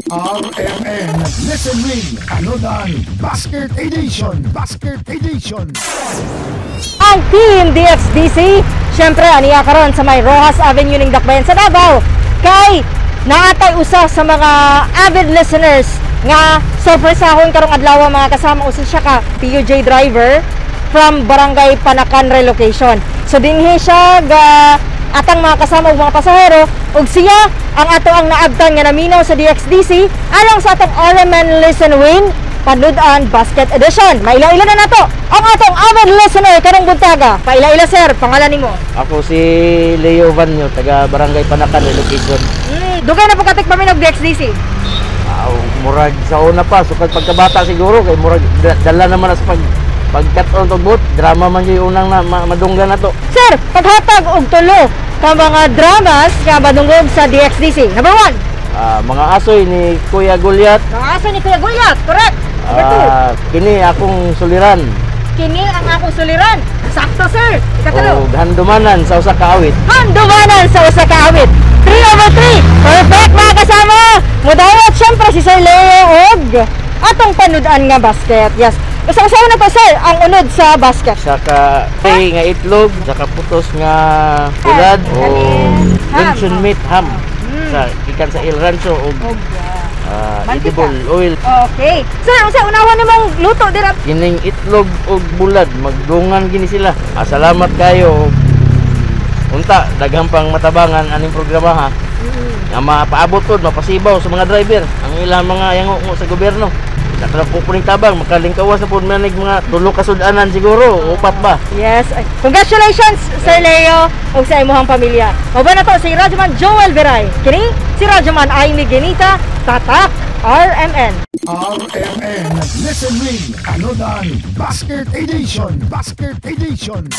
RMN Listen Win Panudan Basket Edition. Basket Edition. Ang Team DXDC, syempre aniya karon sa may Roxas Avenue ning Dakbayan sa Davao kay naatay usa sa mga avid listeners nga sorpresahon karong adlaw, mga kasama. Usa siya ka PUJ driver from Barangay Panacan Relocation. So dinhi siya ga atang mga kasama ug mga pasahero ug siya ang ato ang naabtan nga naminaw sa DXDC alang sa atong RMN Listen Win Panudan Basket Edition. Maila-ila na nato ang atong avid listener karong buntaga. Paila-ila, sir, pangalan nimo? Ako si Leo Vanyo, taga Barangay Panacan, Relocation. Dugay na po ka tigpaminaw og DXDC? Ah, murag sa una pa, sukad pagkabata siguro kay murag dala naman na sa pagkat-on og buot, drama man gyud unang na madunggan na to. Sir, paghatag og tulo ka mga dramas nga madungog sa DXDC. Number 1. Ah, Mga Asoy ni Kuya Gulyat. Mga Aso ni Kuya Gulyat, correct. Number 2. Ah, Kini Akong Suliran. Kini Ang Akong Suliran. Sakto, sir. Ikatulo. O Handumanan sa Usa ka Awit. Handumanan sa Usa ka Awit. 3 over 3. Perfect, mga kasama. Mudawat syempre si Sir Leo og atong panudan nga basket. Yes. Usa-usa na to, sir, ang unod sa basket. Sa ka ay nga itlog, sa ka putos nga bulad o Ham. Luncheon meat ham. Sa gikan sa El Rancho og Mantika. Edible oil. Okay. Sir, unsa unahon nimong luto dira? Kining itlog og bulad, magdungan gini sila. Ah, salamat kayo. Unta daghan pang matabangan aning programa ha. Nga mapaabot pod, mapasibaw sa mga driver ang ilang mga yango sa gobyerno. Sa kanang kupuning tabang makalingkawas na pod manig mga tulo ka sud-anan siguro, upat ba. Yes. Ay, congratulations, Sir Leo, ug sa imong pamilya. Mao na to si Radyoman Joel Veray. Kini si Radyoman Amy Genita, Tatak RMN. RMN Listen Win Panudan Basket Edition. Basket Edition.